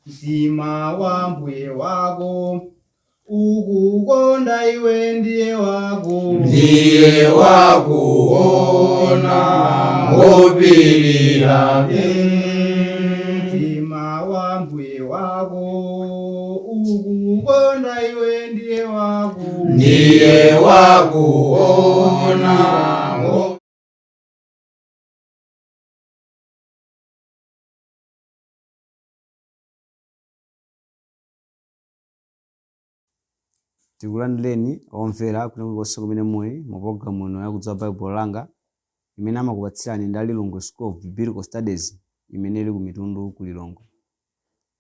Mtima wa mbuye wako ukukonda iwe ndiye wako Ndiye wakuona ngopirira. Mtima wa mbuye wako ukukonda iwe ndiye wako Ndiye wakuona. Tikulandireni omvera kulikonse kumene muli mu programu ino yakudziwa Baibulo langa imene amakupatsirani ndi Lilongwe School of Biblical Studies imene ili ku Mitundu ku Lilongwe.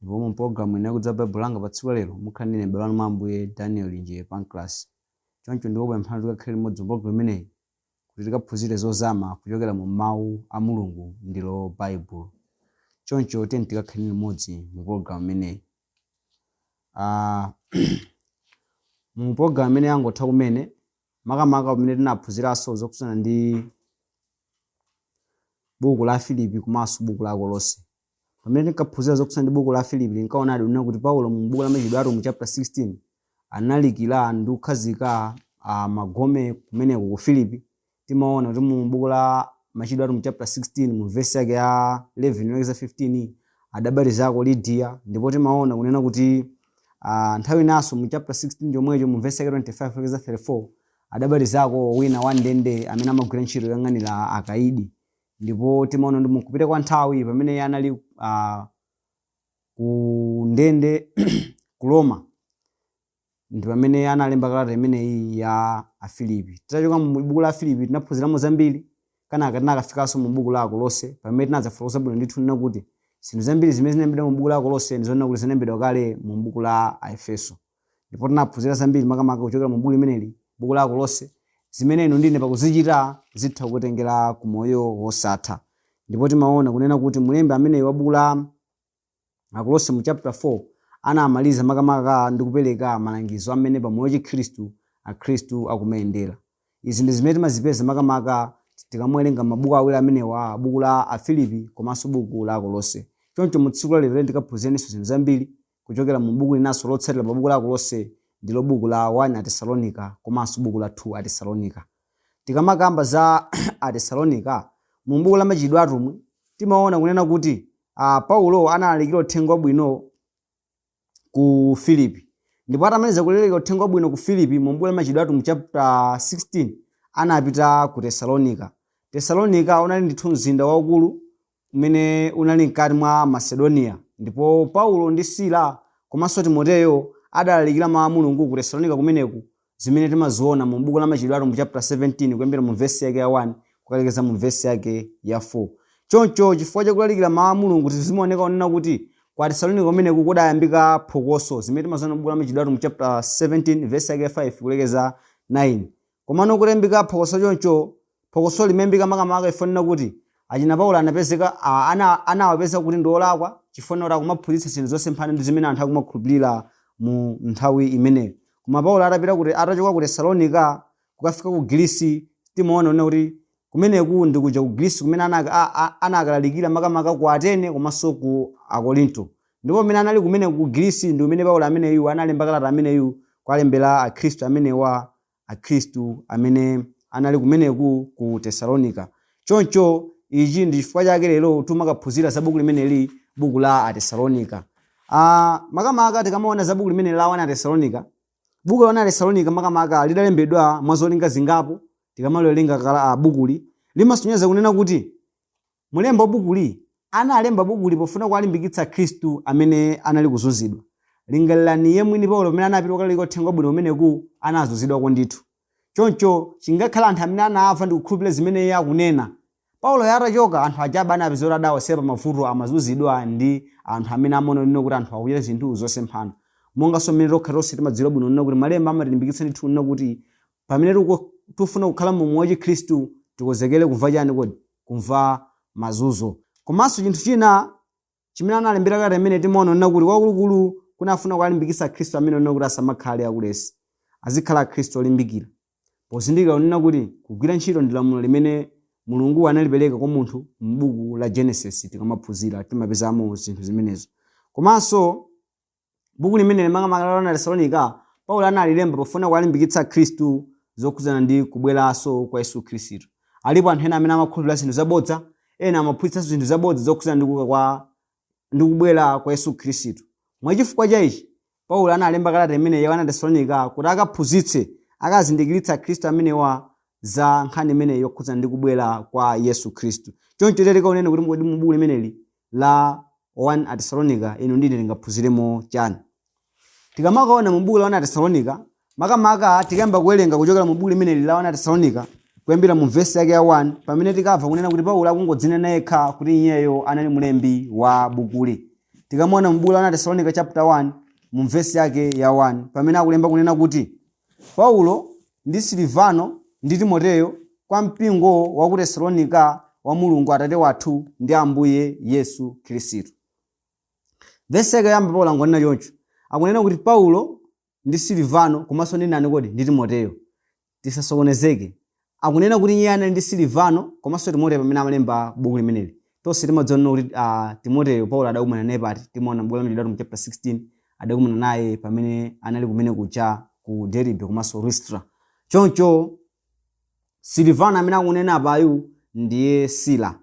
Ndipo mu programu ino yakudziwa Baibulo langa pa tsiku lero mukhala ndine m'bale wanu mwa Ambuye Daniel Njiye Pancras. Choncho ndikupemphani tikakhale limodzi mu programu imeneyi kuti tikaphunzire zozama kuchokera mu mawu a Mulungu ndilo Baibulo. Choncho tiyeni tikakhale limodzi mu programu imeneyi. Mu programu imene yangotha kumene makamaka pamene tinaphunziranso zokhudzana ndi buku la Filipi komanso buku la Kolose. Pamene tinkaphunzira zokhudzana ndi buku la Filipi tinkaonadi kunena kuti Paulo mu buku la Machitidwe Atumwi chapter 16 analalikira ndi kukhazika magome kumeneko ku Filipi. Timaona kuti mu buku la Machitidwe Atumwi chapter 16 mu verse yake ya 11 kulekeza 15 adabatizako Lidiya, ndipo timaona kunena kuti nthawi inanso mu chapter 16 chomwecho mu verse yake 25 kulekeza 34 adabatizako wina wa ndende amene amagwira ntchito yoyang'anira akaidi. Ndipo timaona ndi mukupita kwa nthawi pamene iye anali ku ndende ku Roma ndi pamene analemba kalata imeneyi ya Afilipi. Titachoka mu buku la Afilipi tinaphunziramo zambiri, kenaka tinakafikanso mu buku la Akolose pamene tinadzafotokoza bwino ndithu nena kuti zinthu zambiri zimene zinalembedwa mu buku la Akolose ndi zonena kuti zinalembedwa kale mu buku la Aefeso. Ndipo tinaphunzira zambiri makamaka kuchokera mu buku limeneli, buku la Akolose, zimene inu ndine pakuzichita zitha kutengera ku moyo wosatha. Ndipo timaona kunena kuti mulembi ameneyi wa buku la Akolose mu chapter 4 anamaliza makamaka ndi kupereka malangizo amene pa moyo wachikhristu akhristu akumayendera. Izi ndi zimene timazipeza makamaka tikamuwerenga mabuku awiri amenewa, buku la Afilipi komanso buku la Akolose. Choncho mu tsiku la lero tikaphunzirenso zinthu zambiri kuchokera mu buku linanso lotsatira pa buku la Akolose, ndilo buku la 1 Atesalonika komanso buku la 2 Atesalonika. Tikamakamba za Atesalonika mu buku la Machitidwe Atumwi timaona kunena kuti Paulo analalikira uthenga wabwino ku Filipi, ndipo atamaliza kulalikira uthenga wabwino ku Filipi mu buku la Machitidwe Atumwi chapter 16 anapita ku Tesalonika. Tesalonika unali ndithu mzinda waukulu umene unali mkati mwa Macedonia, ndipo Paulo ndi Sila komanso Timoteyo adalalikira mawu a Mulungu ku Tesalonika kumeneku, zimene timaziona mu buku la Machitidwe Atumwi chapter 17 kuyambira mu verse yake ya 1 kukalekeza mu verse yake ya 4. Choncho chifukwa chakulalikira mawu a Mulungu zimaoneka kunena kuti kwa Tesalonika kumeneku kudayambika phokoso, zimene timaziona mu buku la Machitidwe Atumwi chapter 17 verse yake ya 5 kulekeza 9. Komano kutayambika phokoso choncho, phokoso limayambika makamaka ifonena kuti achina Paulo anapezeka, anawapeza kuti ndi olakwa chifukwa kuti akumaphunzitsa zinthu zosemphana ndi zimene anthu akumakhulupirira mu nthawi imeneyo. Koma Paulo atapita kuti atachoka ku Tesalonika kukafika ku Girisi, timaona kunena kuti kumeneku ndi kuja ku Girisi kumene anakalalikira makamaka ku Atene komanso ku Akorinto. Ndipo pamene anali kumeneku ku Girisi ndi kumene Paulo ameneyu analemba kalata ameneyu kuwalembera akhristu amenewa, akhristu amene anali kumeneku ku Tesalonika. Choncho ichi ndi chifukwa chake lero timakaphunzira za buku limeneli, buku la Atesalonika. Makamaka tikamaona za buku limeneli la 1 Atesalonika, buku la 1 Atesalonika makamaka lidalembedwa mwa zolinga zingapo. Tikamaliwerenga bukuli limasonyeza kunena kuti mulembi wa bukuli analemba bukuli pofuna kuwalimbikitsa akhristu amene anali kuzunzidwa. Lingalirani iye mwini Paulo pamene anapita kukalalika uthenga wabwino kumeneku anazunzidwako ndithu. Choncho chingakhale anthu amene anamva ndi kukhulupirira zimene iye akunena. Paulo atachoka anthu ajabe anapeza kuti adawasiya pa mavuto, amazunzidwa ndi anthu amene amaona kunena kuti anthu akuchita zinthu zosemphana. Monganso mmene tokha tonse timadziwira bwino kunena kuti malemba amatilimbikitsa ndithu kunena kuti pamene tikufuna kukhala mu moyo wa chikhristu tikonzekere kumva chani kodi? Kumva mazunzo. Komanso chinthu china chimene analembera kalata imene timaona kunena kuti kwakulukulu kunafuna kuwalimbikitsa akhristu amene kunena kuti asamakhale aulesi, azikhala akhristu olimbikira, pozindikira kunena kuti kugwira ntchito ndi lamulo limene Mulungu analipereka kwa munthu m'buku la Genesis. Tikamaphunzira timapezamo zinthu zimenezo. Komanso buku limene makamaka la 1 Tesalonika, Paulo analilemba pofuna kuwalimbikitsa Khristu zokhudzana ndi kubweranso kwa Yesu Khristu. Alipo anthu ena amene amakhulupirira zinthu zabodza, ena amaphunzitsanso zinthu zabodza zokhudzana ndi kuuka kwa ndi kubwera kwa Yesu Khristu. Mwachifukwa cha ichi, Paulo analemba kalata imeneyi ya 1 Tesalonika kuti akaphunzitse, akazindikiritsa Akhristu amenewa za nkhani imeneyi yokhudzana ndi kubwera kwa Yesu Khristu. Choncho tikaoneni kuti kodi mu buku limeneli la 1 Atesalonika inu ndine tingaphunziremo chani. Tikamakaona mu buku la 1 Atesalonika, makamaka tikayamba kuwerenga kuchokera mu buku limeneli la 1 Atesalonika kuyambira mu vesi yake ya 1, pamene tikamva kunena kuti Paulo akungodzinena yekha kuti iyeyo anali mlembi wa bukuli. Tikamaona mu buku la 1 Atesalonika chapter 1 mu vesi yake ya 1, pamene akulemba kunena kuti Paulo ndi Silivano ndi Timoteyo kwa mpingo wa ku Tesalonika wa Mulungu Atate wathu ndi Ambuye Yesu Khristu. Vesi yake yoyamba Paulo angonena choncho, akunena kuti Paulo ndi Silivano komanso ndi nani kodi? Ndi Timoteyo. Tisasokonezeke, akunena kuti iye anali ndi Silivano komanso Timoteyo pamene amalemba buku limeneli. Tonse timadziwa kuti Timoteyo Paulo adakumana naye pati? Timaona m'buku la Machitidwe mu chapter 16 adakumana naye pamene anali kumene kuja ku Derbe komanso Listra. Choncho Silivano amene akunena apayu ndiye Sila.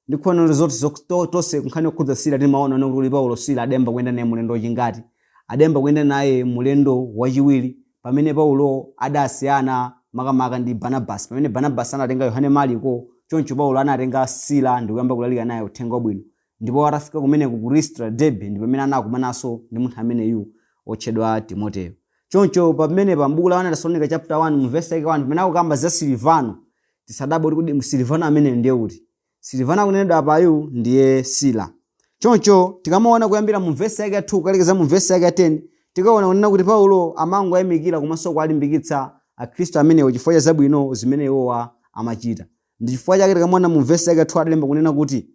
Ndikhulupirira zoti tonse nkhani yokhudza Sila timaona kuti Paulo Sila adayamba kuyenda naye mulendo wachingati, adayamba kuyenda naye mulendo wachiwiri pamene Paulo adasiyana makamaka ndi Barnabas, pamene Barnabas anatenga Yohane Mariko. Choncho Paulo anatenga Sila ndikuyamba kulalika naye uthenga wabwino, ndipo atafika kumeneko ku Listra, Derbe, ndi pamene anakumananso ndi munthu ameneyu otchedwa Timoteyo. Choncho pamene pa m'buku la 1 Tesalonika chapter 1 mu verse yake 1 pamene akukamba za Silivano, tisadabwe kuti kodi Silivano amene ndiye uti. Silivano akunenedwa apayu ndiye Sila. Choncho tikamaona kuyambira mu verse yake ya 2 kukalekeza mu verse yake ya 10, tikaona kunena kuti Paulo amangoyamikira komanso kuwalimbikitsa Akhristu amenewo chifukwa cha zabwino zimene iwowa amachita. Ndi chifukwa chake tikamaona mu verse yake ya 2 adalemba kunena kuti,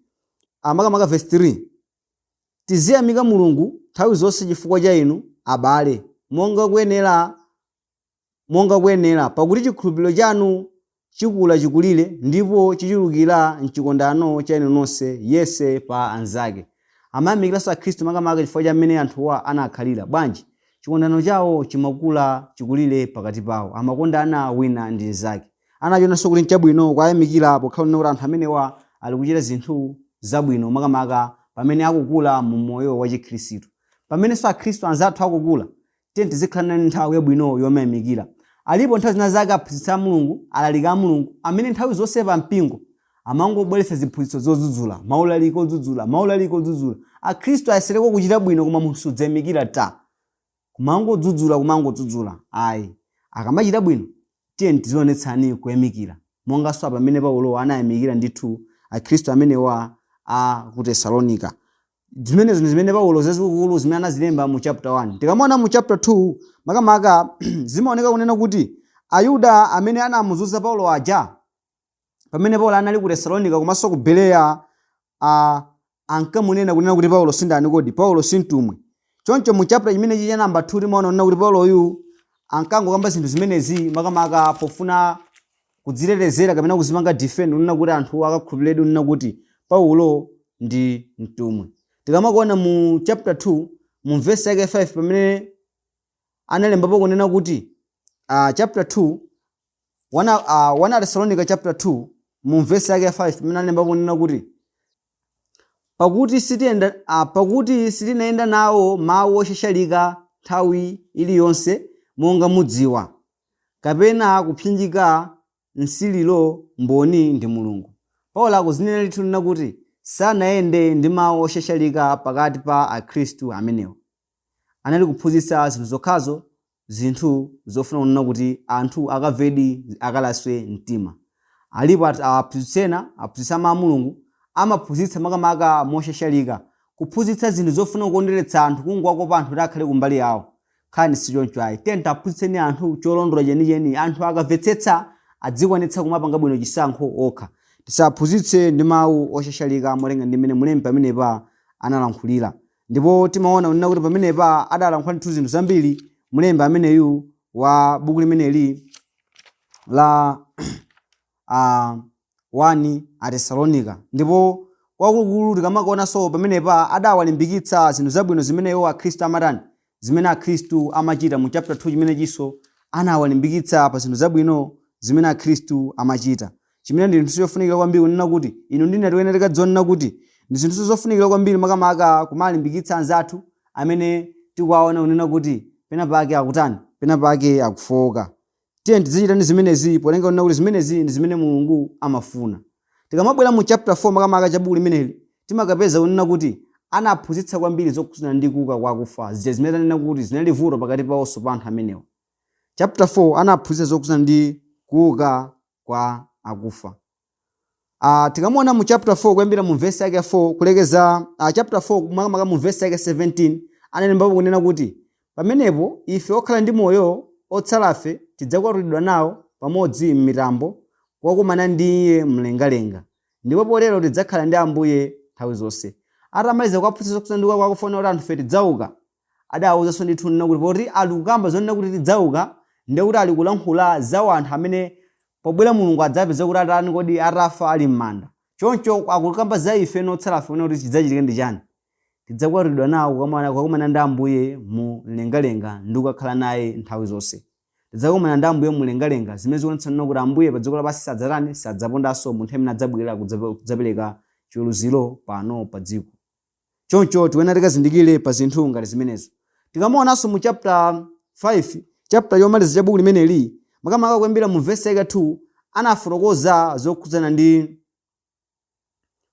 makamaka verse 3, tiziyamika Mulungu nthawi zonse chifukwa cha inu abale, monga kuyenera, pakuti chikhulupiriro chanu chikula chikulire ndipo chichulukira mchikondano cha inu nonse yese pa anzake. Amayamikiranso Akhristu makamaka chifukwa cha mmene anthuwa anakhalira. Bwanji? Chikondano chawo chimakula chikulire pakati pawo, amakondana wina ndi mnzake. Anachionanso kuti nchabwino kuwayamikira pokhala kuti anthu amenewa ali kuchita zinthu zabwino, makamaka pamene akukula mu moyo wa Chikhristu. Pamenenso Akhristu anzathu akukula, tiye tizikhala ndi nthawi yabwino yomayamikira. Alipo nthawi zina zake aphunzitsi a Mulungu, alaliki a Mulungu amene nthawi zonse pa mpingo amangobweretsa ziphunzitso zodzudzula, maulaliki odzudzula, maulaliki odzudzula. Akhristu ayesereko kuchita bwino, koma munthu sudzayamikira ta, kumangodzudzula, kumangodzudzula. Ayi, akamachita bwino tiye tizionetsani kuyamikira, monganso pamene Paulo anayamikira ndithu Akhristu amenewa a ku Tesalonika. Zimenezo ndi zimene Paulo zazikulu zimene anazilemba mu chapter 1. Tikamaona mu chapter 2 makamaka zimaoneka kunena kuti Ayuda amene anamuzunza Paulo aja pamene Paulo anali ku Tesalonika komanso ku Bereya, ankamunena kunena kuti Paulo sindani kodi? Paulo si mtumwi. Choncho mu chapter chimenechi cha namba 2 timaona kunena kuti Pauloyu ankangokamba zinthu zimenezi makamaka pofuna kudzitetezera kapena kuzipanga defend, kunena kuti anthu akakhulupiriredi kunena kuti Paulo ndi mtumwi. Tikamakuona mu chapter 2 mu verse yake 5 pamene analembapo kunena kuti chapter 2 1 Thessalonica chapter 2 mu verse yake 5 pamene analembapo kunena kuti pakuti sitinayenda nawo mawu oshashalika nthawi iliyonse monga mudziwa, kapena kupsinjika msiliro, mboni ndi Mulungu. Paulo akuzinena ndithu nena kuti sanayende ndi mawu oshashalika pakati pa Akhristu amenewo. Anali kuphunzitsa zinthu zokhazo, zinthu zofuna kunena kuti anthu akamvedi, akalaswe mtima. Alipo aphunzitsi ena, aphunzitsi a Mulungu, amaphunzitsa makamaka moshashalika, kuphunzitsa zinthu zofuna kukondweretsa anthu, kungowakopa anthu kuti akhale kumbali yawo. Nkhani sichoncho ayi. Tiyeni taphunzitseni anthu cholondola chenicheni, anthu akamvetsetsa adzikwanitsa kumapanga bwino chisankho okha. Tisaphunzitse ndi mawu oshashalika, molenga ndi mmene mulembi pamenepa analankhulira. Ndipo timaona kunena kuti pamenepa adalankhula ndithu zinthu zambiri mulembi ameneyu wa buku limeneli la 1 Atesalonika. Ndipo Kwakulukulu tikamakuonanso pamenepa adawalimbikitsa zinthu zabwino zimene iwo akhristu amatani, zimene akhristu amachita. Mu chapter 2 chimenechinso anawalimbikitsa pa zinthu zabwino zimene akhristu amachita, chimene ndi zinthu zofunikira kwambiri kunena kuti inu ndine tiyenera tikadziona kuti ndi zinthu zofunikira kwambiri, makamaka kumalimbikitsa anzathu amene tikuwaona kunena kuti pena pake akutani, pena pake akufowoka. Tiye tizichitani zimenezi potenga kunena kuti zimenezi ndi zimene Mulungu amafuna. Tikamabwera mu chapter 4 makamaka cha buku limeneli, timakapeza kunena kuti anaphunzitsa kwambiri zokhudzana ndi kuuka kwa akufa, zija zimene tanena kuti zinali vuto pakati pawonso pa anthu amenewa. Chapter 4 anaphunzitsa zokhudzana ndi kuuka kwa akufa. Tikamaona mu chapter 4 kuyambira mu verse yake 4 kulekeza chapter 4 makamaka mu verse yake 17, analembapo kunena kuti pamenepo ife okhala ndi moyo otsalafe tidzakwatulidwa nawo pamodzi m'mitambo kukakumana ndi iye mlengalenga, ndipo potero tidzakhala ndi Ambuye nthawi zonse. Atamaliza kuwaphunzitsa zokhudzana ndi kuuka kwa akufa kuti anthufe tidzauka, adawawuzanso ndithu kunena kuti poti ali kukamba zonena kuti tidzauka, ndiye kuti ali kulankhula za anthu amene pobwera Mulungu adzapeza kuti atani kodi, atafa ali m'manda. Choncho akukamba za ife notsalafe kunena kuti chidzachitika ndi chani, tidzakwatulidwa nawo kukakumana ndi Ambuye mu mlengalenga ndi kukakhala naye nthawi zonse. Tidzakumana ndi Ambuye mu mlengalenga, zimene zikuonetsa kunena kuti Ambuye pa dziko lapansi sadzatani, sadzapondanso mu nthawi imene adzabwera kudzapereka chiweruziro pano pa dziko. Choncho tiyenera tikazindikire pa zinthu ngati zimenezo. Tikamaonanso mu chapter 5, chapter yomaliza cha buku limeneli, makamaka kuyambira mu verse yake 2, anafotokoza zokhudzana ndi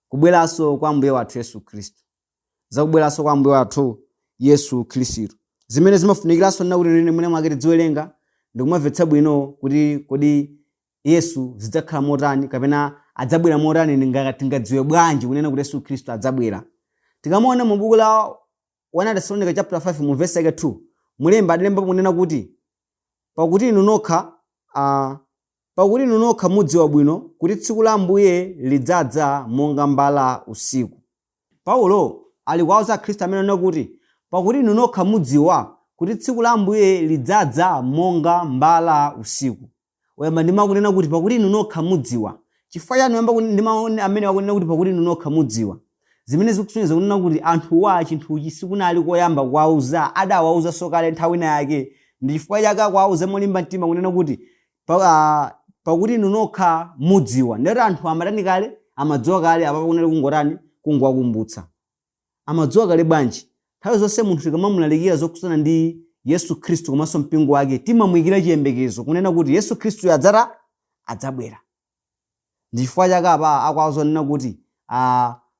kubweranso kwa Ambuye wathu Yesu Khristu, zakubweranso kwa Ambuye wathu Yesu Khristu, zimene zimafunikiranso nena kuti ine mwina mwake tidziwerenga ndikumamvetsa bwino kuti kodi Yesu zidzakhala motani kapena adzabwera motani, tingadziwe bwanji kunena kuti Yesu Khristu adzabwera. Tikamaona mu buku la 1 Tesalonika chapter 5 mu verse yake 2, mulemba adalemba kunena kuti pakuti inu nokha mudziwa bwino kuti tsiku la Ambuye lidzadza monga mbala usiku. Paulo ali kuwauza akhristu amene anena kuti pakuti inu nokha mudziwa kuti tsiku la Ambuye lidzadza monga mbala usiku. Wayamba ndi mawu kunena kuti pakuti inu nokha mudziwa. Chifukwa chani wayamba ndi mawu amene akunena kuti pakuti inu nokha mudziwa? Zimene zikusonyeza kunena kuti anthuwa chinthuchi sikunali koyamba kuwauza, adawawuzanso kale nthawi ina yake. Ndi chifukwa chake akuwauza molimba mtima kunena kuti pakuti inu nokha mudziwa. Ndiyoti anthu amatani kale, amadziwa kale, apapo kunali kungotani, kungowakumbutsa. Amadziwa kale bwanji? Nthawi zonse munthu tikamamulalikira zokhudzana ndi Yesu Khristu komanso mpingo wake, timamuyikira chiyembekezo kunena kuti Yesu Khristu adzabwera. Ndi chifukwa chake apa akuwauza kunena kuti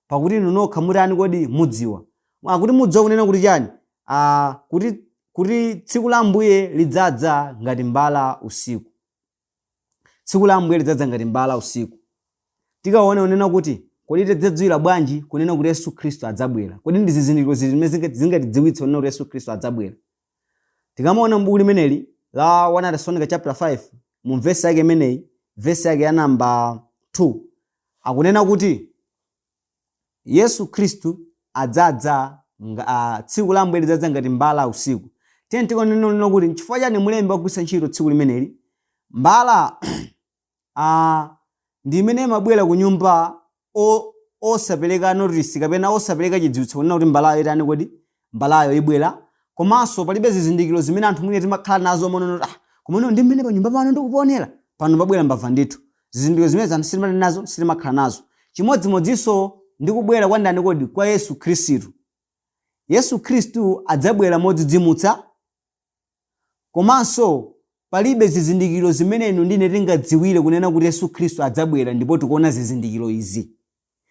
pakuti inu nokha mutani kodi, mudziwa. Akuti mudziwa kunena kuti chani? Kuti tsiku la Ambuye lidzadza ngati mbala usiku. Tsiku la Ambuye lidzadza ngati mbala usiku. Tikaone kunena kuti kodi tidzadziwira bwanji kunena kuti Yesu Khristu adzabwera? Kodi ndi zizindikiro ziti zimene zingatidziwitse kunena kuti Yesu Khristu adzabwera? Tikamaona m'buku limeneli la 1 Tesalonika chapter 5 mu verse yake imeneyi, verse yake ya namba 2, akunena kuti Yesu Khristu adzadza tsiku la Ambuye lidzadza ngati mbala usiku. Tiye tikaone kunena kuti nchifukwa chani mulembi wagwiritsa ntchito tsiku limeneli. Mbala ndi imene imabwera ku nyumba osapereka notice kapena osapereka chidziwitso kunena kuti mbalayo itani kodi, mbalayo ibwera. Komanso palibe zizindikiro zimene anthu mwina timakhala nazo monono kuti komano ndi mmene pa nyumba pano ndikuponera pano pabwera mbava ndithu. Zizindikiro zimene anthu sitimatani nazo, sitimakhala nazo. Chimodzimodzinso ndi kubwera kwa ndani kodi, kwa Yesu Khristu. Yesu Khristu adzabwera modzidzimutsa, komanso palibe zizindikiro zimene inu ndine tingadziwire kunena kuti Yesu Khristu adzabwera, ndipo tikuona zizindikiro izi.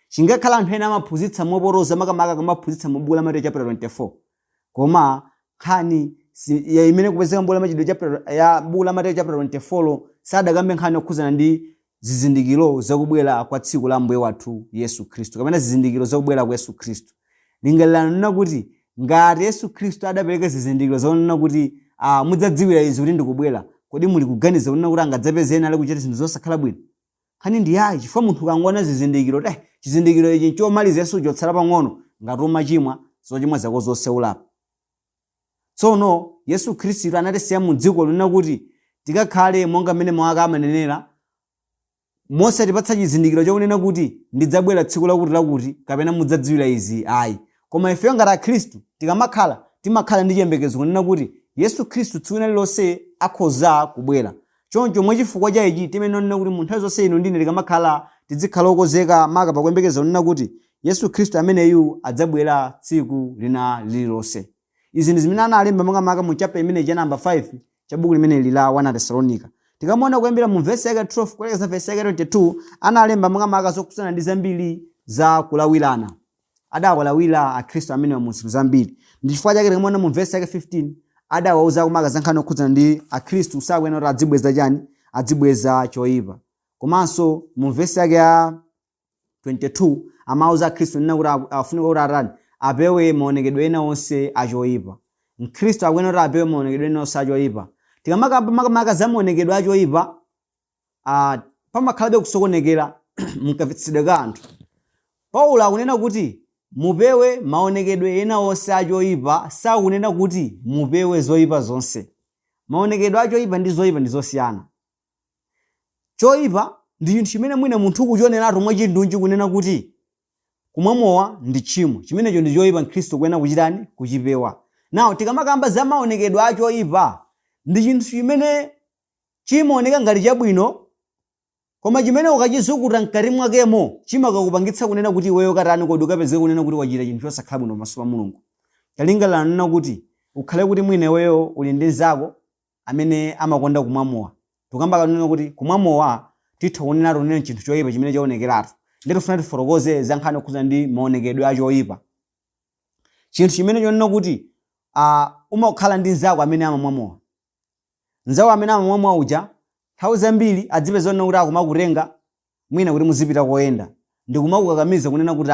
Chingakhala anthu ena amaphunzitsa mopotoza, makamaka akamaphunzitsa mu buku la Mateyu chapter 24, koma nkhani ya imene kupezeka m'buku la Machitidwe chapter ya buku la Mateyu chapter 24 sadakambe nkhani yokhudzana ndi zizindikiro zakubwera kwa tsiku la Ambuye wathu Yesu Khristu kapena zizindikiro zakubwera kwa Yesu Khristu. Lingalirani nena kuti ngati Yesu Khristu adapereka zizindikiro zonena kuti mudzadziwira izi kuti ndikubwera, kodi muli kuganiza kunena kuti angadzapeze ena ali kuchita zinthu zosakhala bwino? Nkhani ndi yayi, chifukwa munthu ukangoona zizindikiro, chizindikiro ichi nchomaliza Yesu chotsala pang'ono, ngati umachimwa, zochimwa zako zonse ulapa. Tsono Yesu Khristu anatisiya mu dziko lina kuti tikakhale monga mmene mawu ake amanenera, Mosatipatsa chizindikiro chokunena kuti ndidzabwera tsiku lakuti lakuti kapena mudzadziwira izi ayi. Koma ifeyo ngati akhristu tikamakhala, timakhala ndi chiyembekezo kunena kuti Yesu Khristu tsiku lina lililonse akhoza kubwera. Choncho mwachifukwa cha ichi timayenera kunena kuti mu nthawi zonse inu ndine tikamakhala tizikhala okonzeka maka pakuyembekeza kunena kuti Yesu Khristu ameneyu adzabwera tsiku lina lililonse. Izi ndi zimene analemba makamaka mu chapter imeneyi cha namba 5 cha buku limeneli la 1 Atesalonika. Tikamaona kuyambira mu vesi yake 12 kulekeza vesi yake 22, analemba makamaka zokhudzana ndi zambiri za kulawirana. Adawalawira akhristu amenewa mu zinthu zambiri. Ndi chifukwa chake tikamaona mu vesi yake 15 adawauza kumaka za nkhani yokhudzana ndi akhristu sakuyenera kuti adzibweza chani, adzibweza choyipa. Komanso mu vesi yake ya 22 amauza akhristu nena kuti afunika kuti atani, apewe maonekedwe ena onse achoyipa. Mkhristu akuyenera kuti apewe maonekedwe ena onse achoyipa. Tikamakamba makamaka za maonekedwe achoyipa, pamakhalabe kusokonekera mkamvetsetsedwe ka anthu. Paulo akunena kuti mupewe maonekedwe ena onse achoyipa, sakunena kuti mupewe zoyipa zonse. Maonekedwe achoyipa ndi zoyipa ndi zosiyana. Choyipa ndi chinthu chimene mwina munthu ukuchioneratu mwachindunji kunena kuti kumwa mowa ndi tchimo, chimenecho ndi choyipa, mkhristu kuyenera kuchitani, kuchipewa. Nawo tikamakamba za maonekedwe achoyipa, ndi chinthu chimene chimaoneka ngati chabwino koma chimene ukachizukuta mkati mwakemo chimakakupangitsa kunena kuti iweyo katani kodi, ukapezeke kunena kuti wachita chinthu chosakhala bwino pamaso pa Mulungu. Talingalira nena kuti ukhale kuti mwina iweyo uli ndi nzako amene amakonda kumwa mowa. Tikamba kanena kuti kumwa mowa titha kunena tunene chinthu choyipa chimene chaonekeratu. Ndiye tifuna tifotokoze za nkhani yokhudzana ndi maonekedwe achoyipa. Chinthu chimene chonena kuti umakhala ndi nzako amene amamwa mowa. Nzako amene amamwa mowa uja nthawi zambiri adzipeza onena kuti akumakutenga mwina kuti muzipita koyenda ndikumakukakamiza kunena kuti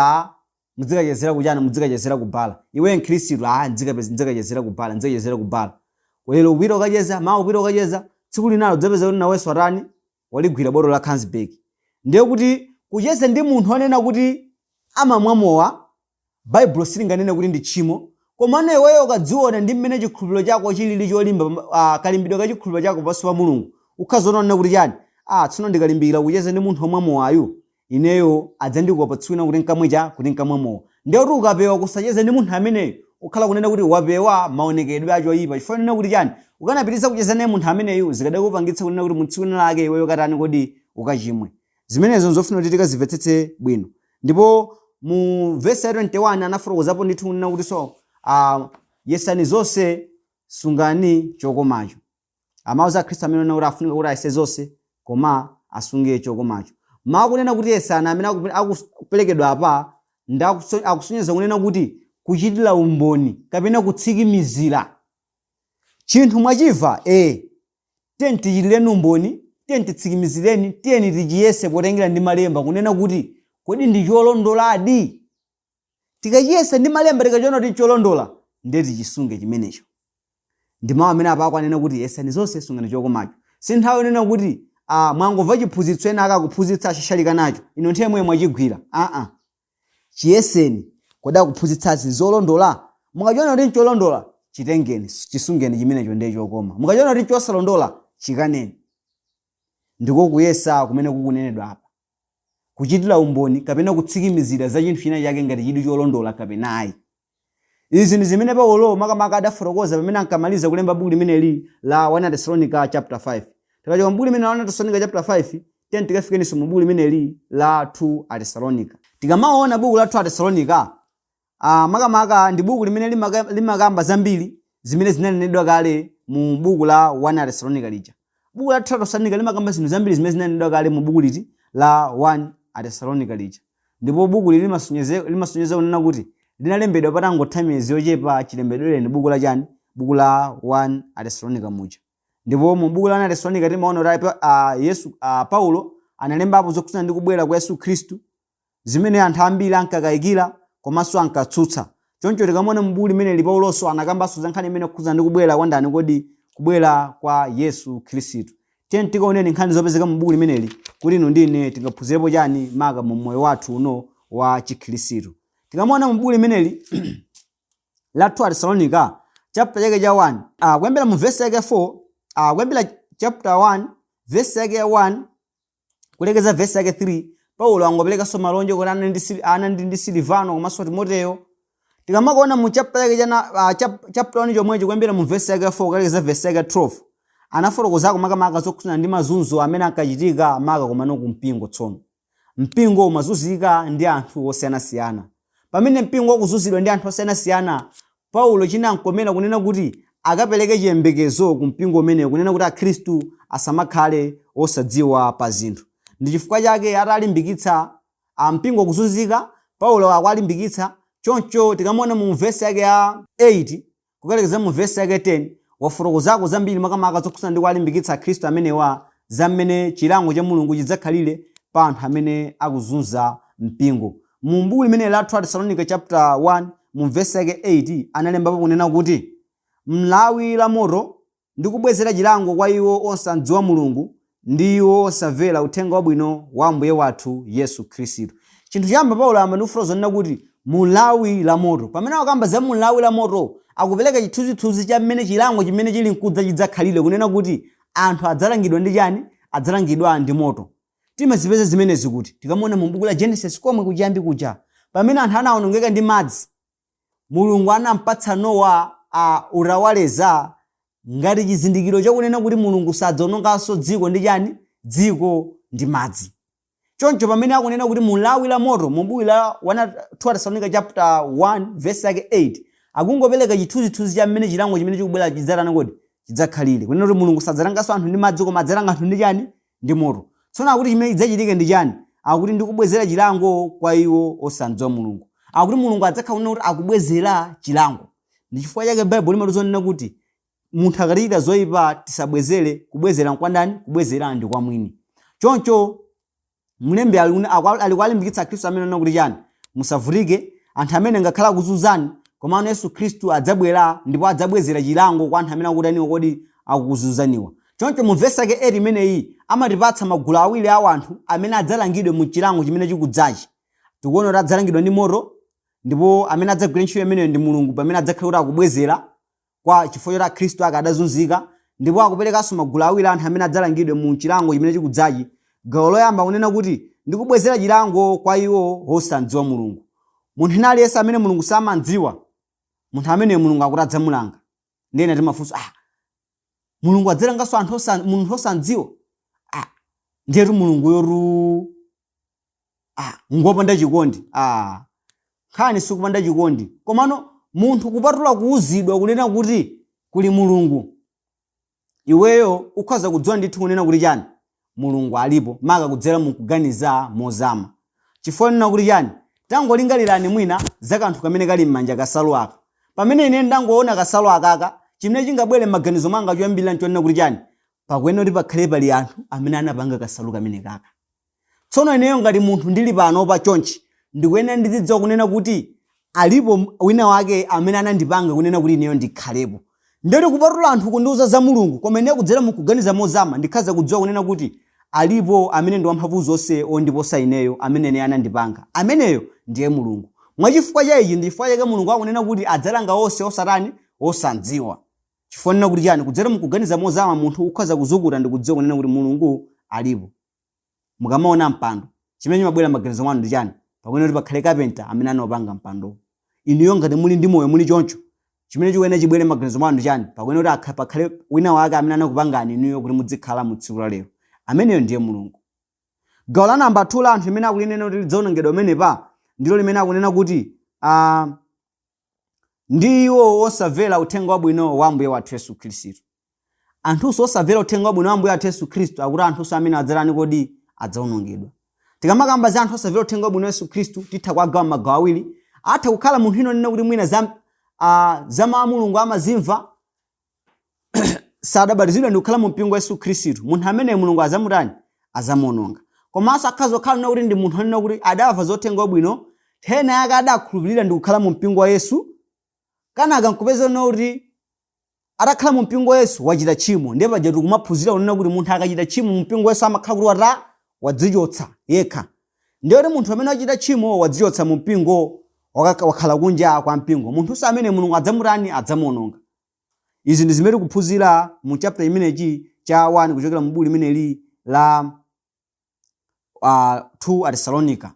mudzikachezera kuchana, mudzikachezera kubala. Iwe mkhristu, ndzikachezera kubala, ndzikachezera kubala. Lero upita ukacheza, mawa upita ukacheza, tsiku linalo udzapeza kuti nawenso atani, waligwira botolo la Carlsberg. Ndiye kuti kucheza ndi munthu onena kuti amamwa mowa, Baibulo silinganene kuti ndi tchimo, komano iweyo ukadziona ndi mmene chikhulupiriro chako chilili cholimba, kalimbidwe ka chikhulupiriro chako pamaso pa Mulungu, ukhazoona onena kuti chani, tsono ndikalimbikira kucheza ndi munthu omwa mowayu, ineyo adzandikopa tsiku lina kuti nkamwe cha, kuti nkamwe mowa. Ndiye kuti ukapewa kusacheza ndi munthu ameneyo, ukhala kunena kuti wapewa maonekedwe achoyipa, chifukwa kunena kuti chani, ukanapitiriza kucheza naye munthu ameneyu, zikadakupangitsa kunena kuti mu tsiku lina lake iweyo katani kodi, ukachimwe. Zimenezo nzofuna kuti tikazimvetsetse bwino. Ndipo mu vesi ya 21 anafotokozapo ndithu kunena kuti so yesani zonse, sungani chokomacho. Amauza akhristu amene onena kuti afunika kuti ayese zonse koma asunge chokomacho. Mawu kunena kuti yesani amene akuperekedwa apa ndi akusonyeza kunena kuti kuchitira umboni kapena kutsikimizira chinthu mwachimva, tiyeni tichitireni umboni, tiyeni titsikimizireni, tiyeni tichiyese potengera ndi malemba kunena kuti kodi ndi cholondoladi. Tikachiyesa ndi malemba, tikachiona kuti cholondola, ndiye tichisunge chimenecho. Ndi mawu amene apa akunena kuti yesani zonse, sungani chokomacho. Si nthawi yonena kuti mwangomva chiphunzitso ena akakuphunzitsa ashashalika nacho, ino nthawi imwe mwachigwira. Chiyeseni, kodi akuphunzitsazi zolondola? Mukachiona kuti ncholondola, chitengeni, chisungeni chimenecho, ndiye chokoma. Mukachiona kuti chosalondola, chikaneni. Ndiko kuyesa kumene kukunenedwa apa, kuchitira umboni kapena kutsikimizira za chinthu china chake ngati chili cholondola kapena ayi. Izi ndi zimene Paulo makamaka adafotokoza pamene ankamaliza kulemba buku limeneli la 1 Tesalonika chapter 5. Tikachoka m'buku limene la 1 Tesalonika chapter 5, tiyeni tikafikeninso mu buku limeneli la 2 Atesalonika. Tikamaona buku la 2 Atesalonika, makamaka ndi buku limene limakamba zambiri zimene zinanenedwa kale mu buku la 1 Atesalonika lija. Buku la 2 Atesalonika limakamba zinthu zambiri zimene zinanenedwa kale mu buku liti la 1 Atesalonika lija. Ndipo buku lili limasonyeza kunena kuti linalembedwa patangotha miyezi yochepa chilembedwereni buku la chani, buku la 1 Atesalonika muja. Ndipo mu buku la 1 Atesalonika timaona kuti Paulo analembapo zokhudzana ndi kubwera kwa Yesu Khristu, zimene anthu ambiri ankakayikira komanso ankatsutsa. Choncho tikamaona mu buku limeneli Paulonso anakambanso za nkhani imene yokhudzana ndi kubwera kwa ndani kodi, kubwera kwa Yesu Khristu. Tiyeni tikaoneni nkhani zopezeka mu buku limeneli kuti inu ndi ine tingaphunzirepo chani maka mu moyo wathu uno wa chikhristu. Tikamaona mu buku limeneli la 2 Atesalonika chapter chake cha 1, kuyambira mu verse yake 4, kuyambira chapter 1 verse yake ya 1 Kulekeza vesi yake 3, Paulo angoperekanso malonje kuti anali ndi Silivano komanso Timoteyo. Tikamakaona mu chapter yake chana chapter 1 chomwecho, kuyambira mu vesi yake 4 kulekeza vesi yake 12, anafotokozako makamaka zokhudzana ndi mazunzo amene ankachitika maka komano ku mpingo. Tsono mpingo umazunzika ndi anthu osiyanasiyana. Pamene mpingo wakuzunzidwa ndi anthu osiyanasiyana, Paulo chinamkomera kunena kuti akapereke chiyembekezo ku mpingo umenewu, kunena kuti akhristu asamakhale osadziwa pa zinthu. Ndi chifukwa chake atalimbikitsa mpingo kuzunzika, Paulo akuwalimbikitsa. Choncho tikamaona mu vesi yake ya 8 kukalekeza mu vesi yake 10, wafotokozako zambiri makamaka zokhudzana ndi kuwalimbikitsa akhristu amenewa za mmene chilango cha Mulungu chidzakhalire pa anthu amene akuzunza mpingo. Mu buku limene la 2 Tesalonika chapter 1, mu vesi yake 8, analembapo kunena kuti mlawi la moto ndi kubwezera chilango kwa iwo osadziwa Mulungu ndi iwo osamvera uthenga wabwino wa Ambuye wathu Yesu Khristu. Chinthu choyamba, Paulo ayamba ndi kufotokoza kunena kuti mulawi la moto. Pamene akamba za mulawi la moto, akupereka chithunzithunzi cha mmene chilango chimene chili mkudza chidzakhalire, kunena kuti anthu adzalangidwa ndi chani? Adzalangidwa ndi moto. Timazipeza zimenezi kuti tikamaona mu buku la Genesis komwe kuchiyambi kuja, pamene anthu anawonongeka ndi madzi, Mulungu anampatsa Nowa utawaleza ngati chizindikiro chakunena kuti Mulungu sadzawononganso dziko ndi chani? Dziko ndi madzi. Choncho pamene akunena kuti mulawi la moto mu buku la 2 Tesalonika chapter 1 verse yake 8, akungopereka chithunzithunzi cha mmene chilango chimene chikubwera chidzatani kodi? Chidzakhalire, kunena kuti Mulungu sadzalanganso anthu ndi madzi, koma adzalanga anthu ndi chani? Ndi moto. Tsono akuti chimene chidzachitike ndi chani? Akuti ndikubwezera chilango kwa iwo osamdziwa Mulungu. Akuti Mulungu adzakhala kunena kuti akubwezera chilango. Ndi chifukwa chake Baibulo limatiuza kunena kuti munthu akatichita zoyipa tisabwezere. Kubwezera nkwandani? Kubwezera ndi kwa mwini. Choncho mlembi ali kuwalimbikitsa akhristu amene anena kuti chani? Musavutike, anthu amene ngakhala akuzunzani, komano Yesu Khristu adzabwera ndipo adzabwezera chilango kwa anthu amene akutaniwa kodi? Akukuzunzaniwa. Choncho mu vesi yake 8 imeneyi amatipatsa magulu awiri a anthu amene adzalangidwe mu chilango chimene chikudzachi. Tikuona kuti adzalangidwa ndi moto, ndipo amene adzagwira ntchito imeneyo ndi Mulungu, pamene adzakhala kuti akubwezera kwa chifukwa choti akhristu ake adazunzika. Ndipo akuperekanso magulu awiri a anthu amene adzalangidwe mu chilango chimene chikudzachi. Gawo loyamba kunena kuti ndikubwezera chilango kwa iwo osamdziwa Mulungu. Munthu ina aliyense amene Mulungu samandziwa, munthu ameneyo Mulungu akuti adzamulanga. Ndiyena timafunsa, Mulungu adzalanganso anthu munthu osamdziwa? Ndiyetu Mulungu yotu ngopanda chikondi. Nkhani sikupanda chikondi, komano munthu kupatula kuuzidwa kunena kuti kuli Mulungu, iweyo ukhoza kudziwa ndithu kunena kuti chani? Mulungu alipo, maka kudzera mukuganiza mozama. Chifukwa nena kuti chani? Tangolingalirani mwina za kanthu kamene kali m'manja, kasalu aka. Pamene ine ndangoona kasalu akaka, chimene chingabwere m'maganizo mwanga choyambirira nchonena kuti chani? Pakuyenera kuti pakhale pali anthu amene anapanga kasalu kamene kaka. Tsono ineyo ngati munthu ndili pano pa chonchi, ndikuyenera ndizidziwa kunena kuti alipo wina wake amene anandipanga kunena kuti ineyo ndikhalepo. Ndeti kupatula anthu kundiuza za Mulungu, koma ineyo kudzera mukuganiza mozama ndikhaza kudziwa kunena kuti alipo amene ndi wamphamvu zonse ondiposa ineyo, amene ine anandipanga. Ameneyo ndiye Mulungu. Mwachifukwa cha ichi, ndi chifukwa chake Mulungu akunena kuti adzalanga onse osatani? Osamdziwa. Chifukwa nena kuti chani? Kudzera mukuganiza mozama munthu ukhoza kuzukuta ndi kudziwa kunena kuti Mulungu alipo. Mukamaona mpando, chimene chimabwera m'maganizo mwanu ndi chani? Pakuyenera kuti pakhale kapenta amene anawapanga mpando. Inuyo ngati muli ndi moyo muli choncho, chimene chikuyenera chibwere m'maganizo mwanu ndi chani? Pakuyenera kuti pakhale wina wake amene anakupangani inuyo kuti muzikhala mu tsiku la lero. Ameneyo ndiye Mulungu. Gawo la namba 2 la anthu limene akulinena kuti lidzawonongedwa pamenepa ndilo limene akunena kuti ndi iwo osamvera uthenga wabwino wa Ambuye wathu Yesu Khristu. Anthunso osamvera uthenga wabwino wa Ambuye wathu Yesu Khristu, akuti anthunso amene adzatani kodi? Adzawonongedwa. Tikamakamba za anthu osamvera uthenga wabwino wa Yesu Khristu, titha kuwagawa m'magawo awiri. Atha kukhala munthu ino nena kuti mwina za mawu a Mulungu amazimva, sadabatizidwe ndi kukhala mu mpingo wa Yesu Khristu. Munthu amene Mulungu azamutani? Azamuononga. Komanso akhoza kukhala nena kuti ndi munthu onena kuti adamva za uthenga wabwino, nthawi yake adakhulupirira ndi kukhala mu mpingo wa Yesu, kenaka nkupeza nena kuti atakhala mu mpingo wa Yesu wachita tchimo. Ndiye paja tikumaphunzira kunena kuti munthu akachita tchimo mu mpingo wa Yesu amakhala kuti wadzichotsa yekha. Ndiye kuti munthu amene wachita tchimo wadzichotsa mu mpingo, wakhala kunja kwa mpingo. Munthu amene Mulungu adzamutani? Adzamuononga. Izi ndi zimene tikuphunzira mu chapter imenechi cha 1 kuchokera mu buku limeneli la 2 Atesalonika.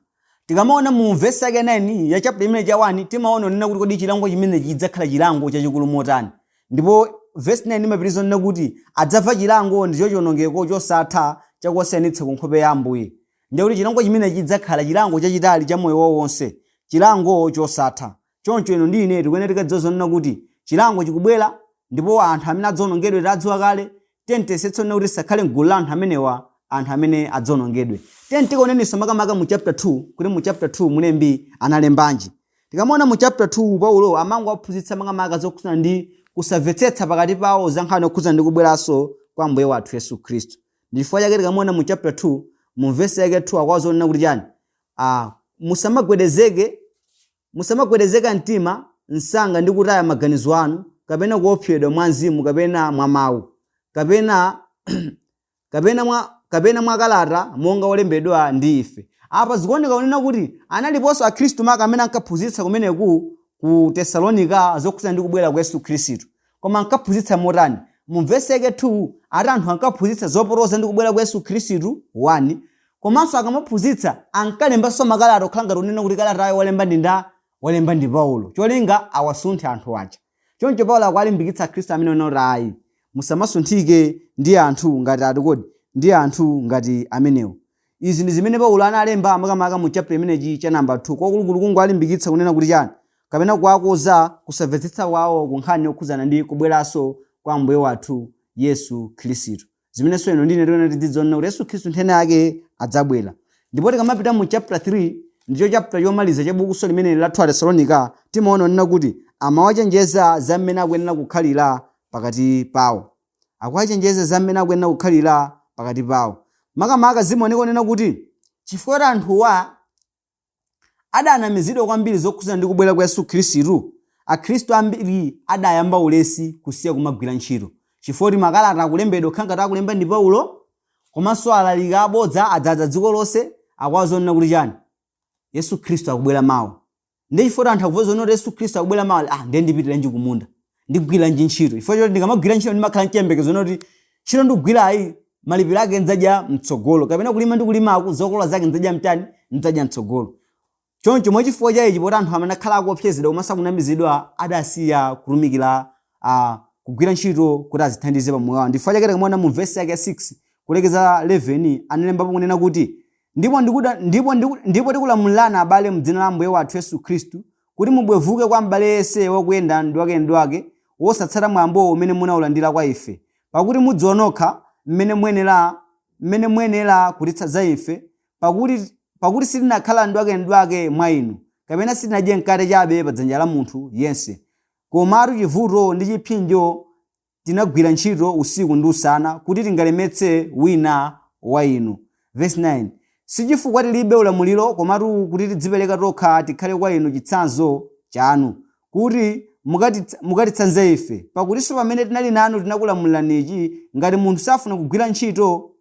Tikamaona mu vesi yake 9 ya chapter imene cha 1, timaona nena kuti kodi chilango chimene chidzakhala chilango chachikulu motani. Ndipo vesi 9 imapitiriza nena kuti adzamva chilango ndicho chiwonongeko chosatha chakuwasiyanitsa ku nkhope ya Ambuye. Ndiye kuti chilango chimene chidzakhala chilango chachitali cha moyo wawo wonse, chilango chosatha. Choncho inu ndi ine tikuyenera tikadziwa zonena kuti chilango chikubwera, ndipo anthu amene adzawonongedwe tadziwa kale. Tiyesetse nena kuti tisakhale mgulu la anthu amenewa, anthu amene adzawonongedwe. Tiyeni tikaoneninso makamaka mu chapter 2, kuti mu chapter 2 mulembi analembanji. Tikamaona mu chapter 2, Paulo amangowaphunzitsa makamaka zokhudzana ndi kusamvetsetsa pakati pawo za nkhani yokhudzana ndi kubweranso kwa Ambuye wathu Yesu Khristu. Ndi chifukwa chake tikamaona mu chapter 2 mu vesi yake 2 akuwauza zonena kuti chani? Musamagwedezeke, musamagwedezeka mtima msanga ndi kutaya maganizo anu, kapena kuopsedwa mwa mzimu, kapena mwa mawu, kapena mwa kalata monga olembedwa ndi ife. Apa zikuoneka kunena kuti analiponso akhristu maka amene ankaphunzitsa kumeneku ku Tesalonika zokhudzana ndi kubwera kwa Yesu Khristu. Koma ankaphunzitsa motani? Mu vesi yake 2 ati anthu ankaphunzitsa zopotoza ndi kubwera kwa Yesu Khristu 1, komanso akamaphunzitsa ankalembanso makalata okhala ngati kunena kuti kalatayo walemba ndi nda walemba ndi Paulo, cholinga awasunthe anthu aja. Choncho Paulo akuwalimbikitsa akhristu amene onena kuti ayi, musamasunthike ndi anthu ngati atikodi ndi anthu ngati amenewo. Izi ndi zimene Paulo analemba makamaka mu chapter imenechi cha namba 2, kwakulukulu kungowalimbikitsa kunena kuti chani, kapena kuwakoza kusamvetsetsa kwawo ku nkhani yokhudzana ndi kubweranso kwa Ambuye wathu Yesu Khristu, zimenenso ino ndine tiona tidzidzona kuti Yesu Khristu nthena yake adzabwera. Ndipo tikamapita mu chapter 3, ndicho chapter chomaliza cha bukuso limene la 2 Tesalonika, timaona nena kuti amawachenjeza za mmene akuyenera kukhalira pakati pawo. Akuwachenjeza za mmene akuyenera kukhalira pakati pawo. Makamaka zimaoneka kunena kuti chifukwa kuti anthuwa adanamizidwa kwambiri zokhudzana ndi kubwera kwa Yesu Khristu, akhristu ambiri adayamba ulesi kusiya kumagwira ntchito, chifukwa kuti makalata akulembedwa kukhala ngati akulemba ndi Paulo, komanso alaliki abodza adzaza dziko lonse, akuwazonena kuti chani? Yesu Khristu akubwera mawa. Ndi chifukwa anthu akuvoza kuti Yesu Khristu akubwera mawa, ndiye ndipitirenji kumunda, ndigwiranji ntchito? Chifukwa choti ndikamagwira ntchito ndimakhala mchiyembekezo kuti ntchito ndikugwirayi malipiro ake ndzadya mtsogolo, kapena kulima ndi kulimaku zokolola zake ndzadya mtani? Ndzadya mtsogolo. Choncho mwachifukwa cha ichi, poti anthu amene akhala akuopsezedwa komanso akunamizidwa, adasiya kutumikira, kugwira ntchito kuti azithandize pamoyo wawo. Ndifukwa chake tikamaona mu vesi yake ya 6 kulekeza 11, analembapo kunena kuti ndipo tikulamulirana abale mdzina la Ambuye wathu Yesu Khristu, kuti mubwevuke kwa m'bale yense wakuyenda ndwakendwake wosatsata mwambo umene munawulandira kwa ife. Pakuti mudziwa nokha mmene muyenera kutitsanza ife, pakuti sitinakhala ndwakendwake mwa inu, kapena sitinadye mkate chabe pa dzanja la munthu yense, komatu chivuto ndi chipsinjo tinagwira ntchito usiku ndi usana, kuti tingalemetse wina wa inu. Verse 9: sichifukwa tilibe ulamuliro, komatu kuti tidzipereka tokha tikhale kwa inu chitsanzo chanu, kuti mukatitsanze ife. Pakutinso pamene tinali nanu tinakulamuliranichi: ngati munthu safuna kugwira ntchito,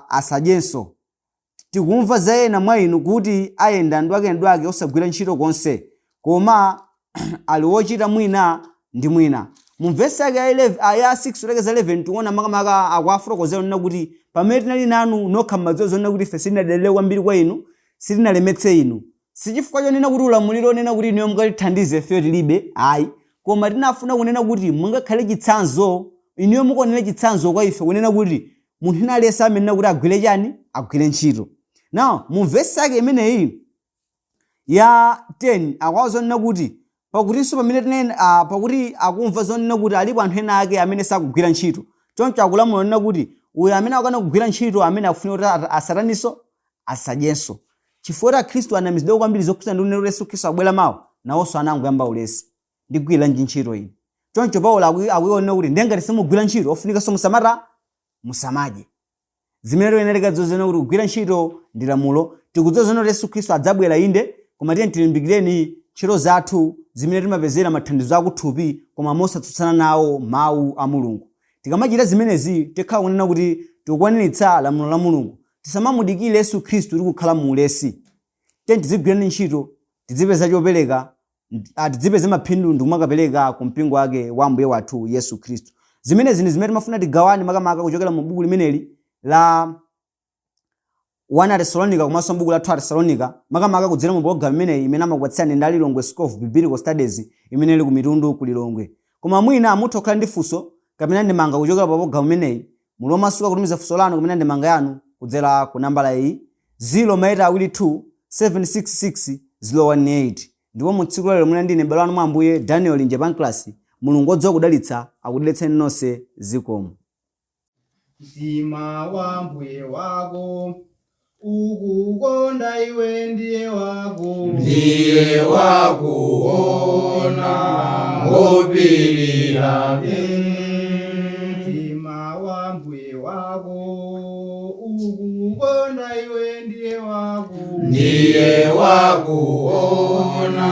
asadyenso. Tikumva za ena mwa inu kuti ayenda ndwakendwake osagwira ntchito konse, koma ali wochita mwina ndi mwina. Mu vesi yake ya 11, ya 6 kulekeza 11, tikuona makamaka akuafotokozera nena kuti pamene tinali nanu, nokha mmadziwa zonena kuti ife sitinadalire kwambiri kwa inu, sitinalemetse inu. Sichifukwa chonena kuti ulamuliro onena kuti inuyo mukatithandize ifeyo tilibe, ayi, koma tinafuna kunena kuti mungakhale chitsanzo, inuyo mukuonera chitsanzo kwa ife, kunena kuti munthu ina aliyense amenena kuti agwire chani? Agwire ntchito. Now mu vesi yake imeneyi ya 10 akuwauza zonena kuti pakutinso pamene tinene, pakuti akumva zonena kuti alipo anthu ena ake amene sakugwira ntchito. Choncho akulamula nena kuti uyo amene akana kugwira ntchito, amene akufuna kuti asataninso, asadyenso. Chifukwa kuti akhristu anamizidwa kwambiri zokhudzana ndi kunena kuti Yesu Khristu akubwera mawa, nawonso anangoyamba ulesi: ndigwiranji ntchito ine? Choncho Paulo akuiona kuti ndiye ngati simugwira ntchito, ofunikanso musamata musamadye. Zimene toyenereka zozena kuti kugwira ntchito ndi lamulo. Tikudziwa zona kuti Yesu Khristu adzabwera, inde, koma tiye tilimbikireni ntchito zathu zimene timapezera mathandizo akuthupi, koma mosatsutsana nawo mawu a Mulungu. Tikamachita zimenezi tikhala kunena kuti tikukwaniritsa lamulo la Mulungu. Tisamamudikire Yesu Khristu tikukhala mu ulesi. Tiye tizigwirani ntchito, tizipeza chopereka, tizipeza maphindu ndikumakapereka ku mpingo wake wa Ambuye wathu Yesu Khristu. Zimenezi ndi zimene timafuna tigawane makamaka kuchokera mu buku limeneli la 1 Atesalonika komanso buku la 2 Atesalonika, makamaka kudzera mu pologalamu imeneyi imene amakupatsirani ndi Lilongwe School of Biblical Studies imene ili ku Mitundu ku Lilongwe. Koma mwina mutha kukhala ndi funso kapena ndemanga kuchokera pa pologalamu imeneyi, muli omasuka kutumiza funso lanu kapena ndemanga yanu kudzera ku nambala iyi 0 2 766 018. Ndipo mu tsiku lalero muli ndine m'bale wanu mwa Ambuye Daniel Njepanclas. Mulungu odziwa kudalitsa akudalitseni nonse. Zikomo. Mtima wa mbuye wako ukukonda iwe ndiye wako. Ndiye wakuona ngopirira. Mtima wa mbuye wako ukukonda iwe ndiye wako. Ndiye wakuona.